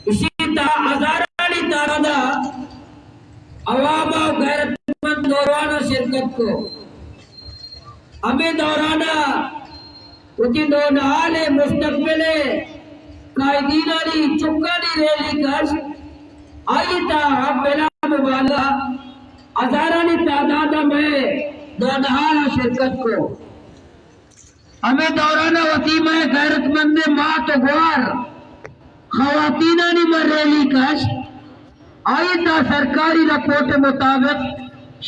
اشی تا ہزارانی تعداد ءَ عوام ءُ غیرت مند نوجواناں شرکت کو۔ ہمے دوران ءَ وتی نونہال ءِ مستقبل ءِ قائدینانی چکانی ریلی کشت۔ آئی تا ہم بلا مبالغہ ہزارانی تعداد ءَ مئے نونہال ءَ شرکت کو۔ ہمے دوران ءَ وتی مئے غیرت مندیں مات ءُ گوار خواتینانی ما ریلی کشت۔ آئی تا سرکاری رپورٹ مطابق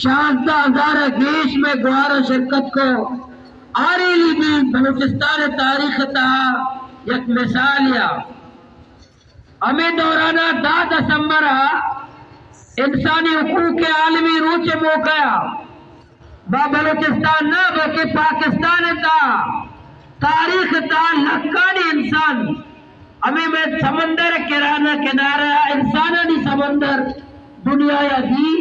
شانزدہ ہزار ءَ گیش مئے گوار ءَ شرکت کو۔ آ ریلی بھی بلوچستان ءِ تاریخ ءِ تہا یک مثالے ءَ۔ ہمے دوران ءَ دہ دسمبر ءَ انسانی حقوق ءِ عالمی روچ ءِ موقع ءَ ما بلوچستان نہ بلکہ پاکستان ءِ تہا تاریخ ءِ تہا لکھانی انسان ہمے مئے سمندر ءِ کرانہ کنارہ ءَ انسانانی سمندر دنیا ءَ دی،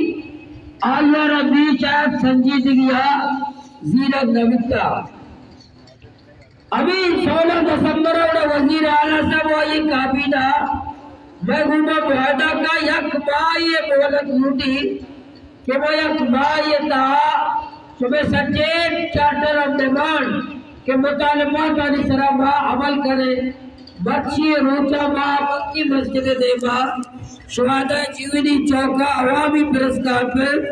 آئی ءَ را دی شاید سنجیدگی ءَ زیرگ نہ بیتا۔ ہمے سولہ دسمبر ءَ وزیر اعلیٰ صاحب ءُ آئی کابینہ مئے گوما معاہدہ کا یک ماہ ءِ مہلت لوٹی کہ ما یک ماہ ءِ تہا شمئے سجیں چارٹر آف ڈیمانڈ کہ مطالباتانی سرا ما عمل کنیں۔ مرچی روچا ما مکی مسجد ءِ دیما شہدائے جیونی چوک ءَ عوامی پریس کانفرنس،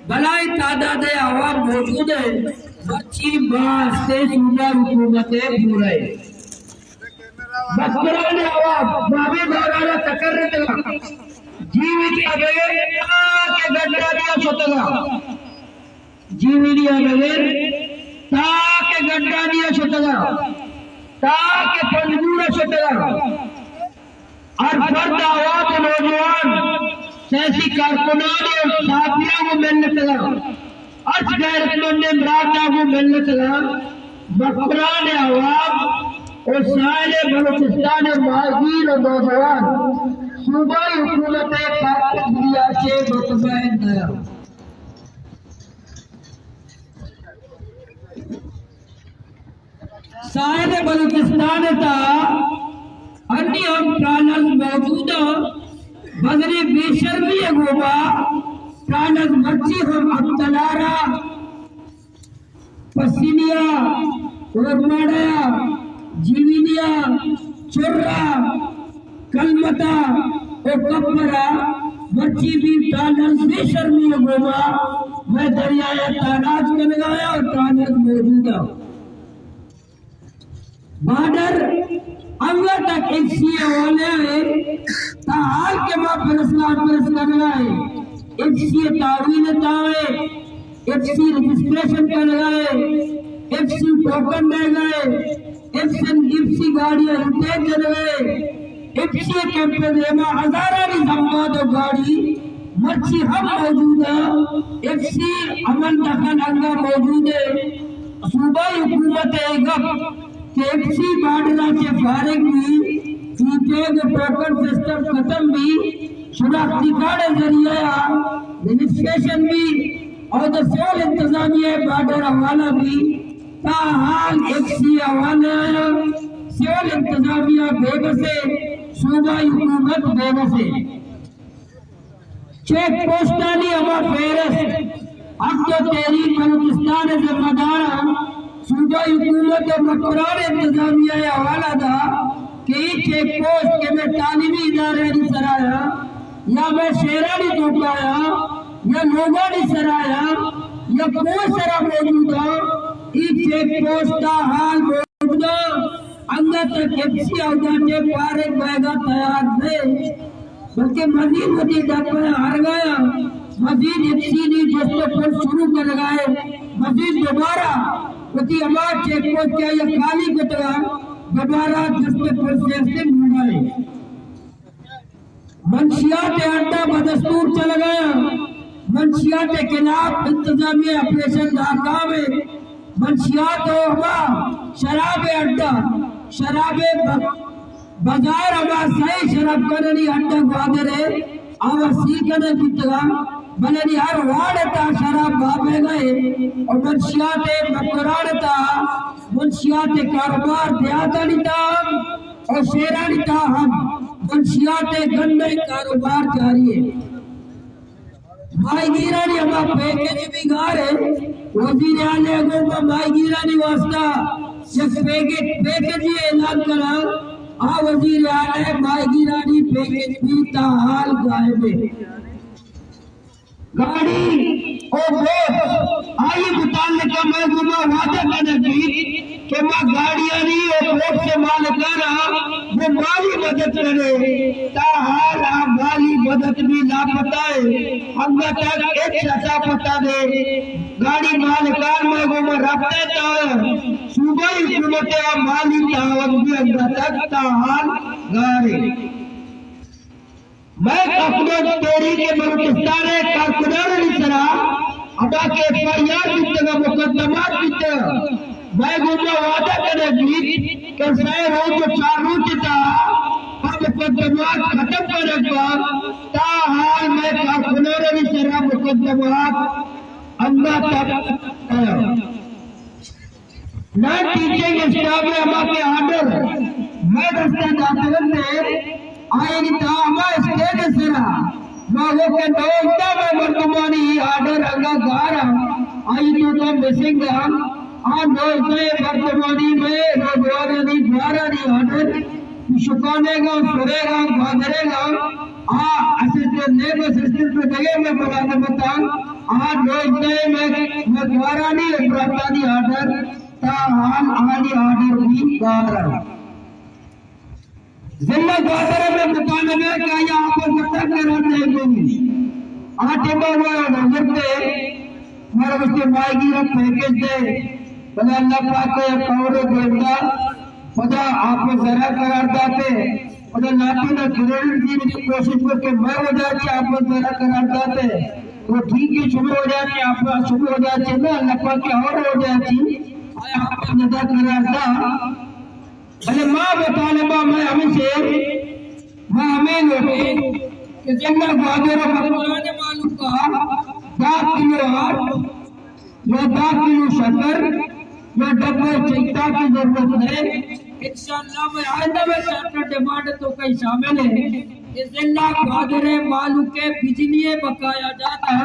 بلاہیں تعداد ءَ عوام موجود اِنت۔ مرچی ما ہستیں صوبہ حکومت ءِ پورا اِنت۔ مکران ءِ عوام ما ہمے دوران ءَ تکرتگ، جیونی ءَ بگر تاکہ گڈانی ءَ شتگ۔ جیونی ءَ بگر تاکہ گڈانی ءَ شتگ، تاکہ پنجگور ءَ شتگ۔ ہر فرد، عوام ءُ نوجوان، سیاسی کارکنان ءُ صحافیاں گوں ملتگ، ہرچ غیرت مندیں براتاں گوں ملتگ، مکران ءِ عوام ءُ ساحل بلوچستان ءِ ماہیگیر ءُ نوجوان صوبائی حکومت ءِ کارکردگی ءَ چہ مطمئن نہ اَنت۔ ساحل بلوچستان ءِ تہا انی ہم ٹرالرز موجود اَنت، مگر اے بے شرمی ءِ گوما ٹرالرز مرچی ہم ہمتلار ءَ، پسنی ءَ، اورماڑہ ءَ، جیونی ءَ، چر ءَ، کلمت ءَ ءُ کپر ءَ مرچی بھی ٹرالرز بے شرمی ءِ گوما مئے دریا ءَ تاراج کنگ ءَ اَنت ءُ ٹرالرز موجود اَنت۔ بارڈر انگت تک ایف سی ءِ حوالہ ءَ اِنت، تاں حال کہ ما پریس کانفرنس کنگ ءَ ایں، ایف سی ءِ تعاون ءِ تہا اِنت، ایف سی رجسٹریشن کنگ ءَ اِنت، ایف سی ٹوکن دئیگ ءَ اِنت، ایف سی، ایف سی گاڑی ءَ انٹیک جنگ ءَ اِنت، ایف سی ءِ کیمپ ءِ دیما ہزارانی زمباد ءُ گاڑی مرچی ہم موجود اَنت، ایف سی امن دخل انگا موجود اِنت۔ صوبائی حکومت ءِ اے گپ کہ ایف سی بارڈر ءَ چہ فارغ بی، ای ٹیگ ءُ ٹوکن سسٹم ختم بی، شناختی کارڈ ءِ ذریعہ ءَ رجسٹریشن بی، اود ءَ سول انتظامیہ ءِ بارڈر حوالہ بی، تاں حال ایف سی ءِ حوالہ ءَ سول انتظامیہ بے بس اِنت، صوبائی حکومت بے بس اِنت۔ چیک پوسٹانی ہما فہرست، حق ءُ تحریک بلوچستان ءِ ذمہ داراں صوبائی حکومت ءُ مکران انتظامیہ ءِ حوالہ دا کہ اے چیک پوسٹ کہ مئے تعلیمی ادارہانی سرا یا، یا مئے شہرانی توکا یا، یا لوگانی سرا یا، یا کوہ سرا موجود اَنت، اے چیک پوسٹ تا حال موجود اَنت۔ انگت تک ایف سی اودا چہ فارغ بئیگ ءَ تیار نہ اِنت، بلکہ مزید وتی ڈبہ ءَ آرگ ءَ اَنت، مزید ایف سی نی جست ءُ پرس شروع کنگ ءَ اِنت، مزید دوبارہ وتی ہما چیک پوسٹ کہ آئی ءَ خالی کتگ اَنت، دوبارہ جست ءُ پرس ءِ است ءَ موڑگ ءَ اِنت۔ منشیات ءِ اڈہ بدستور چلگ ءَ اَنت۔ منشیات ءِ خلاف انتظامیہ آپریشن ناکام اِنت۔ منشیات ءُ ہما شراب ءِ اڈہ، شراب ءِ ب-، بازار، ہما سئے شراب کنانی اڈہ گوادر ءِ، آ وت سیل کنگ بیتگ اَنت، بلے نی ہر وارڈ ءِ تہا شراب بہا بیگ ءَ اِنت ءُ منشیات ءِ مکران ءِ تہا، منشیات ءِ کاروبار دیہاتانی تہا ہم ءُ شہرانی تہا ہم منشیات ءِ گند ءِ کاروبار جاری اِنت۔ ماہیگیرانی ہما پیکج بھی گار اِنت۔ وزیر اعلیٰ ءَ گوں ما ماہیگیرانی واسطہ یک پیکج، پیکجے اعلان کرا۔ آ وزیر اعلیٰ ءِ ماہیگیرانی پیکج بھی تاحال غائب اِنت۔ گاڑی او بوٹ، آئی متعلقہ مئے گوما وعدہ کنگ بیت کہ ما گاڑیانی او بوٹ ءِ مالکاں را گوں مالی مدد کنیں، تاحال آ مالی مدد بھی لاپتہ اِنت۔ انگت تک ہچ اثر پتہ نہ اِنت۔ گاڑی مالکان مئے گوما رابطہ ءَ اَنت، صوبائی حکومت ءِ آ مالی تعاون بھی انگت تک تاحال گار اِنت۔ مئے کارکنان تحریک بلوچستان ءِ کارکنانی سرا ہما کہ ایف آئی آر بیتگ ءُ مقدمات بیتگ، مئے گوما وعدہ کنگ بیت کہ سئے روچ ءُ چار روچ ءِ تہا آ مقدمات ختم کنگ بنت۔ تاحال مئے کارکنانی سرا مقدمات انگت تک اَنت۔ نان ٹیچنگ اسٹاف ءِ ہما کہ آرڈر مئے دست ءَ داتگ اَنت، آیانی تہا ہما اسٹیج ءِ سرا ما گوں کہ نوزدہ مئے مردمانی آرڈر انگا گار اَنت، آئی توکا مسنگ اَنت، آ نوزدہ مردمانی مئے نوجوانانی گوارانی آرڈر شکانیگاں، سریگاں، گوادریگاں، آ اسسٹنٹ، نیب اسسٹنٹ ءُ دگہ مئے ملازمتاں، آ نوزدہ مئے، مئے گوارانی ءُ براتانی آرڈر تاحال آہانی آرڈر بھی گار اَنت۔ ضلع گوادر ءَ مئے مطالبہ کہ آئی ءَ آپ ءَ زدہ قرار دئیگ بہ بیت۔ آ ٹائم ءَ ما نظر دے، مارا گوشتے ماہیگیر ءَ پیکج دے، بلے اللہ پاک ءَ یک کور ءَ دیمدا پدا آپ ءَ زدہ قرار داتے، پدا لہتیں ءَ کریڈٹ گیرگ ءِ کوشش کو کہ مئے وجہ چہ آپ ءَ زدہ قرار داتے، وہ ٹھیک ہے، شمئے وجہ چہ آپ ءَ، شمئے وجہ چہ نہ، اللہ پاک ءِ اور وجہ چہ آپ ءَ زدہ قرار دا۔ بلے ما مطالبہ مئے ہمیش اِنت، ما ہمے لوٹیں کہ ضلع گوادر ءِ مکران ءِ مالوک ءَ دہ کلو آرت یا دہ کلو شکر یا ڈبہ چیتا کی ضرورت ہے۔ انشاءاللہ مئے آئندہ مئے چارٹر ڈیمانڈ ءِ توکا شامل ہے کہ ضلع گوادر ءِ مالوک ءَ بجلی ءِ بقایا جات ءَ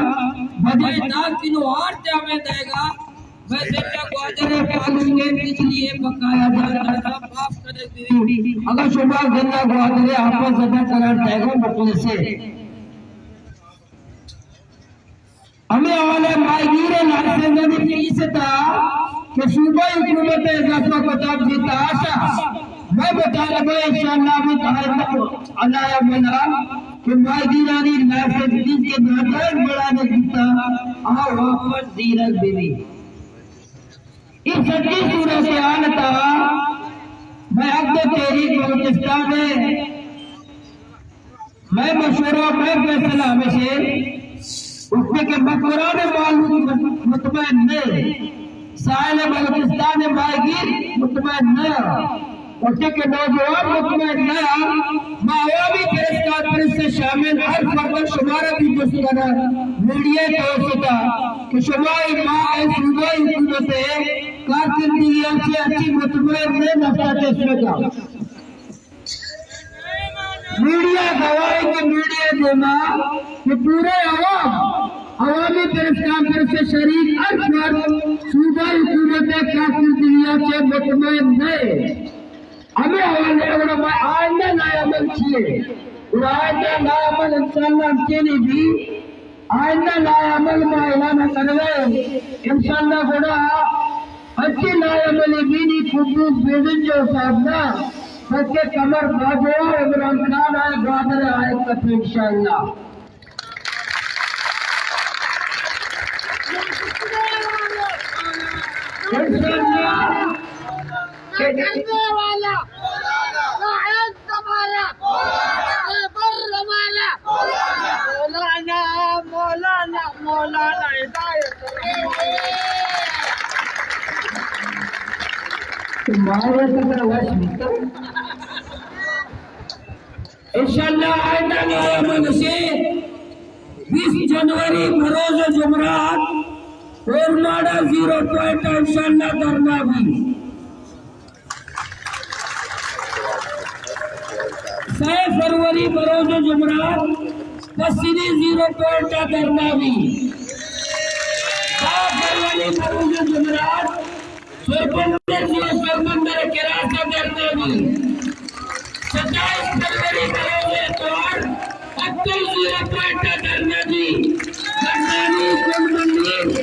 بجائے دہ کلو آرت ءَ ہمیں دئیگ ءَ، مئے ضلع گوادر ءِ مالوک ءَ بجلی ءِ بقایا جات ءَ معاف کنگ بہ بیت۔ اگاں شما ضلع گوادر ءَ آپ ءَ زدہ قرار دئیگ ءَ مخلص ئے۔ ہمے حوالہ ءَ ماہیگیر ءِ لائسنسانی فیس ءِ تہا کہ صوبائی حکومت ءَ اضافہ کتگ بیت آشا، مئے مطالبہ انشاءاللہ ہمے کہ آئندہ علاحدہ بنا کہ ماہیگیرانی لائسنس فیس کہ ناجائز بڑھانگ بیتا، آ واپس زیرگ بہ بیت۔ اے سجیں صورتحال ءِ تہا مئے حق ءُ تحریک بلوچستان ءِ مئے مشورہ، مئے فیصلہ ہمیش اِنت، وقتی کہ مکران ءِ مالوک مطمئن نہ اِنت، ساحل بلوچستان ءِ ماہیگیر مطمئن نہ اَنت، وقتی کہ نوجوان مطمئن نہ اَنت، ما عوامی پریس کانفرنس ءَ شامل ہر فرد ءَ شمارا بھی جست کناں میڈیا ءِ توسط ءَ کہ شما اے ما اے صوبائی حکومت ءِ کارکردگی ءَ چہ ہرچی مطمئن نہ اِنت، نفس ءَ ٹیسٹ بہ کن۔ میڈیا گواہ اِنت کہ میڈیا ءِ دیما کہ پورے عوام عوامی پریس کانفرنس ءَ شریک ہر فرد صوبائی حکومت ءِ کارکردگی ءَ چہ مطمئن نہ اِنت۔ ہمے حوالہ ءَ گڑا ما آئندہ لائحہ عمل چی اِنت؟ گڑا آئندہ لائحہ عمل انشاءاللہ ہمچین بیت۔ آئندہ لائحہ عمل ما اعلان کنگ ءَ ایں۔ انشاءاللہ گڑا انچیں لائحہ عملے بیت نی قدوس بیزنجو صاحب نا، بلکہ قمر باجوہ ءُ عمران خان ءَ گوادر ءَ آیگ کپیت انشاءاللہ۔ انشاءاللہ۔ مولانا، مولانا، مولانا ہدایت۔ انشاءاللہ آئندہ لائحہ عمل اِنت بیست جنوری بروز جمعرات اورماڑہ زیرو پوائنٹ ءَ انشاءاللہ دھرنا بیت۔ سئے فروری بروز جمعرات پسنی زیرو پوائنٹ ءَ دھرنا بی۔ دہ فروری بروز جمعرات سوربندر زیرو سوربندر کراس ءَ دھرنا بی۔ ستائیس فروری بروز اتوار اتل زیرو پوائنٹ ءَ دھرنا بی۔ دھرنانی کنڈ بندی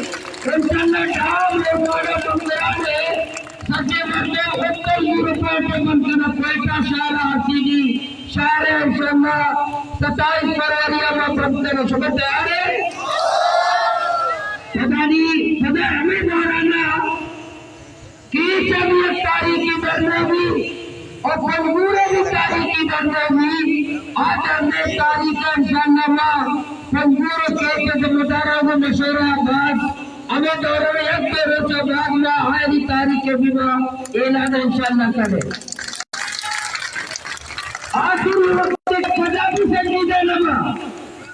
انشاءاللہ ڈام اور باڑہ بندران ءَ سجے مردم اتل زیرو پوائنٹ ءَ بند کناں۔ کوئٹہ شہر ءَ آرسیگی شہر ءَ انشاءاللہ ستائیس فروری ءَ ما بند کناں۔ شما تیار ئے؟ پدا نی، پدا ہمے دوران ءَ کیچ ءَ بھی یک تاریخی دھرنا بی اور پنجگور ءَ بھی تاریخی دھرنا بی۔ آ دھرنا تاریخ ءَ انشاءاللہ ما پنجگور ءُ کیچ ءِ ذمہ داراں گوں مشورہ ءَ بعد ہمے دوران ءَ یک دو روچ ءَ بعد ما آئری تاریخ ءَ بھی ما اعلان انشاءاللہ کنیں۔ آخری وقت ءَ پدا بھی سنجیدہ نہ باں،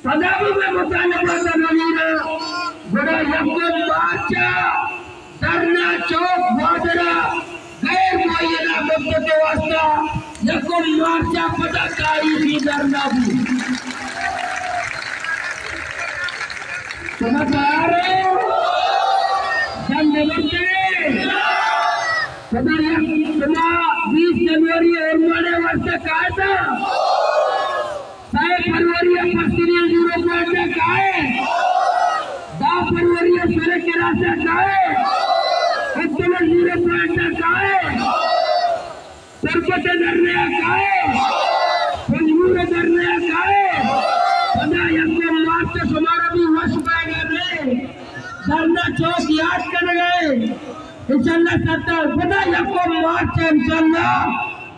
پدا بھی مئے مطالبہ تنانینا، گڑا یکم مارچ ءَ دھرنا چوک گوادر ءَ غیر معینہ مدت ءِ واسطہ یکم مارچ ءَ پدا تاریخی دھرنا بی۔ شما تیار ئے؟ جنگ نہ برتے؟ شما یک، شما بیست جنوری ءَ اورماڑے واسطہ کائے؟ سئے فروری ءَ پسنی زیرو پوائنٹ ءَ کائے، دہ فروری ءَ سر کراس ءَ کائے، اتل زیرو پوائنٹ ءَ کائے، تربت ءِ دھرنا ءَ کائے، پنجگور ءِ دھرنا ءَ کائے، پدا یکم مارچ ءَ شمارا بھی وش بیگ ءَ دھرنا چوک یات کنگ ءَ انشاءاللہ ستر، پدا یکم مارچ ءَ انشاءاللہ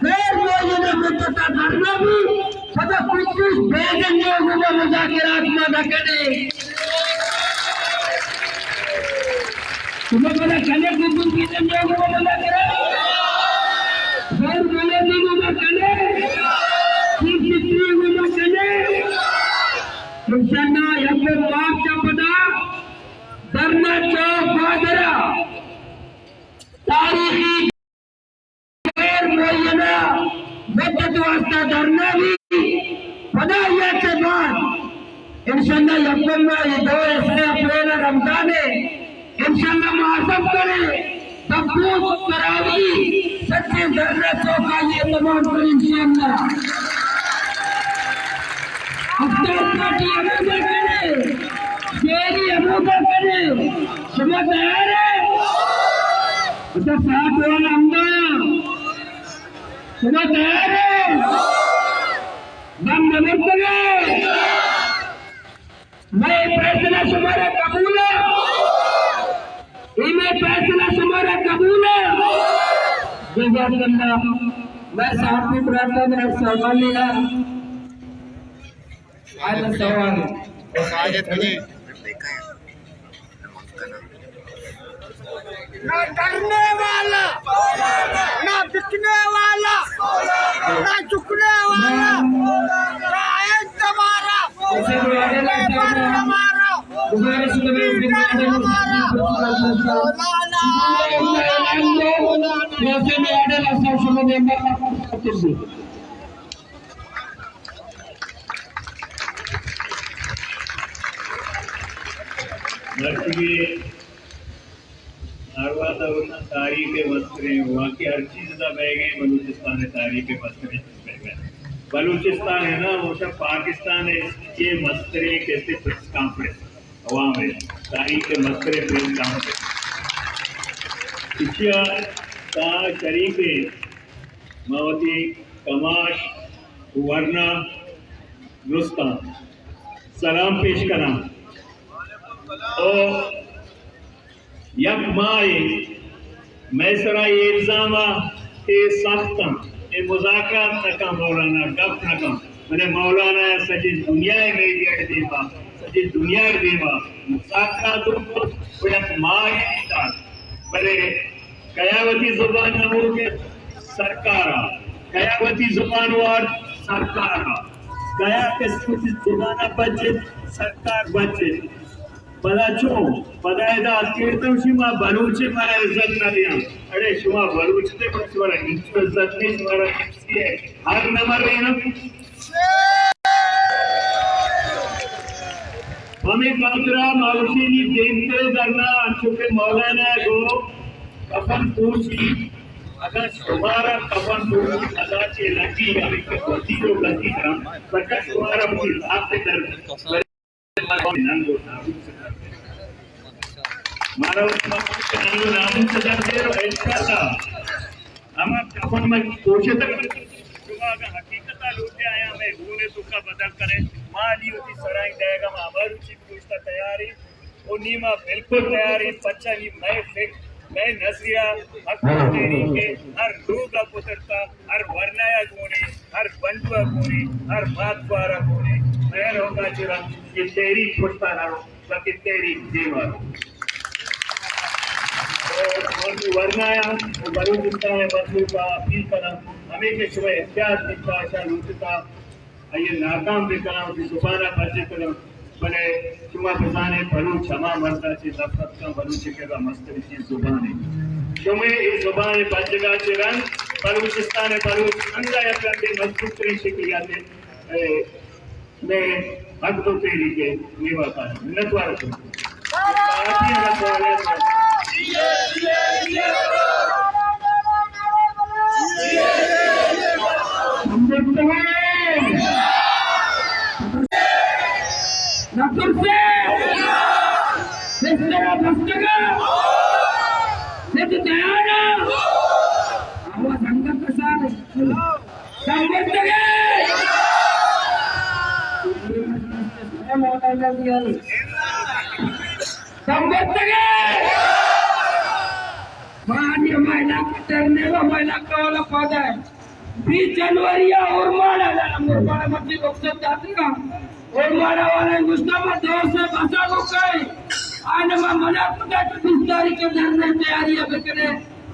غیر معینہ مدت ءَ دھرنا بی، پدا کچھ بے جنجو گوما مذاکرات ما نہ کنیں۔ شما پدا کنے کچھ بے جنجو گوما مذاکرات؟ غیر معینہ گوما کنے؟ چیف سیکرٹری گوما کنے؟ انشاءاللہ یکم مارچ ءَ پدا دھرنا چوک گوادر ءَ تاریخی غیر معینہ مدت واسطہ دھرنا بی۔ پدا آئی ءَ چہ بعد انشاءاللہ یکم ءَ، اے دو ءُ سئے اپریل ءَ رمضان ءَ، انشاءاللہ ما عزم کنیں دبوس تراوی سچیں دھرنا چوک ءَ آئی ءَ تمام کنیں انشاءاللہ۔ افطار پارٹی ہمودا کنیں، شیری ہمودا کنیں۔ شما تیار ئے؟ اچھا، ساٹھ والا ہمدا۔ شما تیار ئے؟ دم نہ برتگ ئے؟ مئے فیصلہ شمارا قبول اِنت؟ اے مئے فیصلہ شمارا قبول اِنت؟ جزاک اللہ۔ مئے صحافی براتاں ءَ سوال لینا۔ آج سوال۔ ساجد بجے۔ نہ ڈرنے والا، نہ بکنے والا، نہ جھکنے والا، قائد ہمارا، لیبر ہمارا، لیڈر ہمارا، مولانا، مولانا۔ مرچی ہر وہد ءَ گوشاں تاریخ ءِ مستریں واقعہ، ہر چیز ءَ بئیگ ءَ بلوچستان ءِ تاریخ ءِ مستریں چیز بئیگ ءَ۔ بلوچستان ءَ نہ، گوشاں پاکستان ءِ مستریں کسے پریس کانفرنس، عوام ءِ تاریخ ءِ مستریں پریس کانفرنس۔ ایشی ءَ تہا شریک ایں ما وتی کماش ورنا درستاں سلام پیش کناں۔ او یک ماہے مئے سرا اے الزام ءَ کہ سخت اَنت، اے مذاکرات نہ کن، مولانا گپ نہ کن، بلے مولانا ءَ سجیں دنیا ءِ میڈیا ءِ دیما، سجیں دنیا ءِ دیما مذاکرات ءَ کت و یک ماہے دات، بلے کیا وتی زبان ءَ نہ گپت؟ سرکار ءَ۔ کیا وتی زبان ءَ وارت؟ سرکار ءَ۔ کیا کس وتی زبان ءَ بچت؟ سرکار بچت۔ پدا چون؟ پدا ادا اتکیت شما بلوچ مارا عزت نہ دیاں۔ اڑے شما بلوچ تے، پر شمارا ہچ عزت نہیں، شمارا کسی ہے ہر نمبر دینا۔ ہمیں خاطرا ماوشینی دیمتر دھرنا، انچو کہ مولانا گو کفن پوشی، اگر شمارا کفن پوشی ادا چے لگی، ہمیں کہ وزیر و وزیر ہم، بچہ شمارا وزیر آپ سے در مارا نام سے در دے، انشاءاللہ ہما کفن میں کوشش، شما اگاں حقیقت ءَ لوٹے آیاں مئے گون ءِ توکا بدل کرے، ما علی وتی سرائیں دئیگ ءَ ما ہما روچی گوشتا تیار ایں و نی ما بالکل تیار ایں۔ پچا نی مئے فکر، مئے نظریہ حق تحریک ءِ ہر لوگ ءَ پترتا، ہر ورنا ءَ گون ایں، ہر بندو ءَ گون ایں، ہر مات گوار ءَ گون ایں۔ مئے روگا چہ رند کہ تحریک پشتا نہ رو، بلکہ تحریک دیما رو۔ اور ورنایاں بلوچستان ءِ مخلوق ءَ اپیل کناں، ہمے کہ شما احتیاط بیتا، اشاں لوٹتا آئی ءَ ناکام بکناں، وتی زبان ءَ بچ کناں، بلے شما بزانے بلوچ ہما مرد ءَ چہ نفرت کن، بلوچ ءِ کرا مستریں چیز زبان اِنت۔ شمے اے زبان ءِ بچگ ءَ چہ رند بلوچستان ءِ بلوچ انگا یک رندے مضبوط تریں شکل ءَ اتیں۔ اے مئے حق دو تحریک ءِ نیمگ ءَ کار۔ منتوار اتوں۔ نہ ترسے، بستر ءَ بستگ ءَ، ضد تیار ءَ، آواز انگت کسان۔ سمجھتے ہیں؟ سمجھتے ہیں؟ ہمارے، ہمارے علاقے ترنے میں ہمارے علاقے والا پادا ہے۔ بیس جنوری ہے، اورماڑہ جانا، اورماڑہ مسجد رخصت جاتے نا۔ اورماڑہ والے گشتا میں دو سے بسا کو کئی۔ آنے میں منع کتا کہ بیس تاریخ کے دھرنے تیاری ہے بکنے۔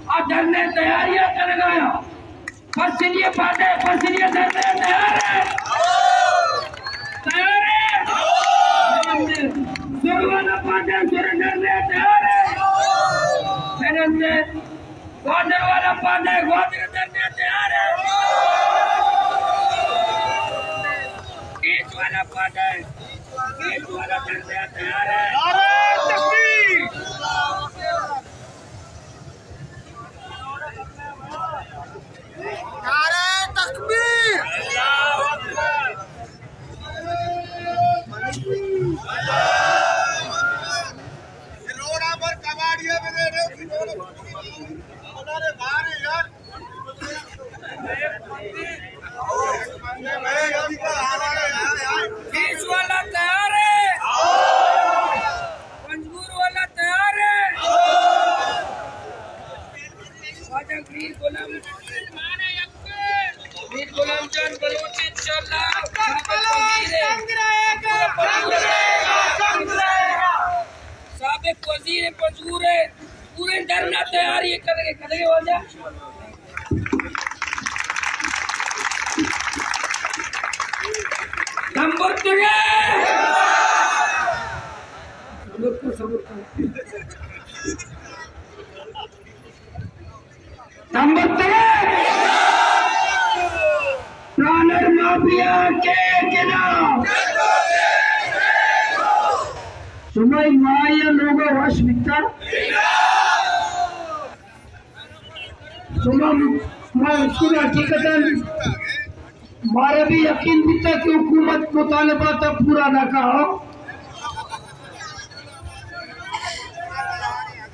آ دھرنے تیاری ہے کرنے گایا۔ پسنی پاٹے، پسنی دھرنے تیار ہے؟ تیار ہے؟ سر والا پاٹے، سر دھرنے تیار ہے؟ گوادر والا پاٹے، گوادر دھرنے تیار ہے؟ کیچ والا پاٹے، کیچ والا دھرنے تیار ہے؟ نعرہ تکبیر! نعرہ تکبیر! روڈ پر کباڑیاں بنے رہے، روڈ پر باہر یار۔ کیچ والا تیار ہے؟ پنجگور والا تیار ہے؟ خواجہ میر غلام، میر غلام جان بلوچ انشاءاللہ سابق وزیر، سابق وزیر پنجگور ہے، پورے دھرنا تیاری کرنے، کرنے واجہ۔ دم برتگے۔ صبر کر، صبر کر۔ دم برتگے۔ پرانر مافیا کے کنا۔ شمئے مائی لوگ وش بیتا۔ شما، ما اسکول حقیقتاً مارا بھی یقین بیتا کہ حکومت مطالبات پورا نہ کہا۔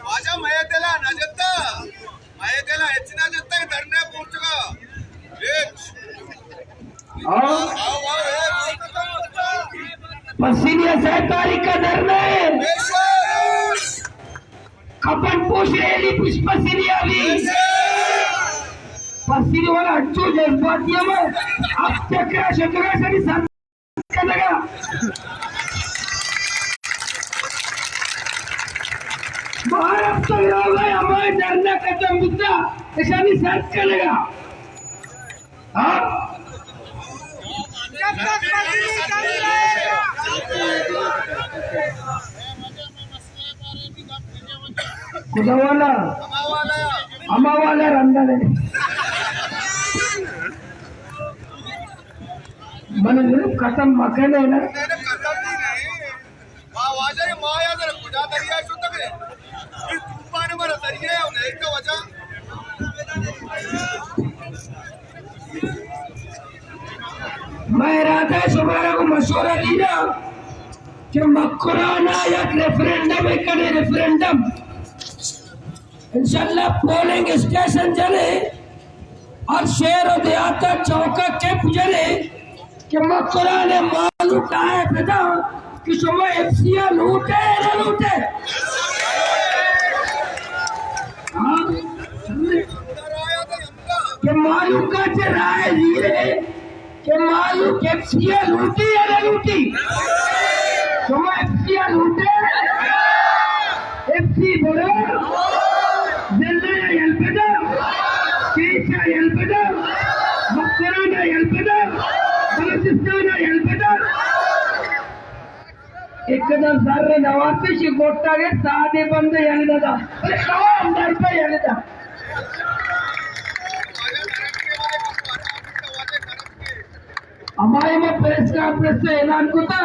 واجہ مئے دلا نہ جتا، مئے دلا ہچ نہ جتا کہ دھرنے پہنچگا۔ ہچ۔ ہاں؟ پسنی سہ تاریخ کا دھرنا ہے۔ بے شک۔ کپن پوش ریلی پش پسنی آلی۔ پسنی والا ہچو جذباتی ہم اب چکرا شکرا سنی سر کنگا۔ باہر اب تو یہاں ہمارے دھرنا ختم بیتا، اشانی سر کنگا۔ ہاں؟ کجا والا؟ ہما والا رندا نے۔ من ختم مکنے نا۔ ما واجہ ما یا در کجا دریا شتگ؟ اس طوفان مر دریا ہے، انہیں کا وجہ۔ مئے ارادہ شمارا کو مشورہ دینا کہ مکران ءَ یک ریفرنڈم ءَ کنے، ریفرنڈم۔ انشاءاللہ پولنگ اسٹیشن جنے، ہر شہر و دیہات ءَ چوک ءَ کیمپ جنے کہ مکران ءِ مالو ٹائے پدا کہ شما ایف سی ءَ لوٹے نہ لوٹے؟ ہاں؟ کہ مالو کا چہ رائے دیے کہ مالو ایف سی ءَ لوٹی یا نہ لوٹی؟ شما ایف سی ءَ لوٹے؟ ایف سی برو، ضلع ءَ یل پدا، کیچ ءَ یل پدا، مکران ءَ یل پدا، بلوچستان ءَ یل پدا۔ ایک قدم سر نوارتے شی گوٹا کے سادے بندے یل ندا۔ بلے تمام در پہ یل دا۔ ہمائے ما پریس کانفرنس ءَ اعلان کتا،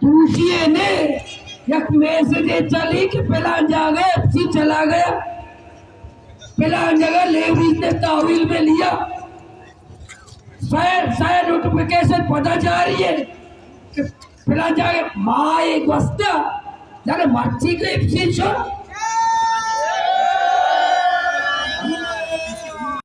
دوشی ءَ نے یک میسج ءَ چلی کہ پلان جاگہ ایف سی چلا گیا، پلان جگہ لیویز نے تحویل میں لیا۔ سئے، سئے نوٹیفکیشن پدا جاری ہے کہ پلان جاگہ ما ایک واسطہ، یعنی مرچی کے ایف سی شو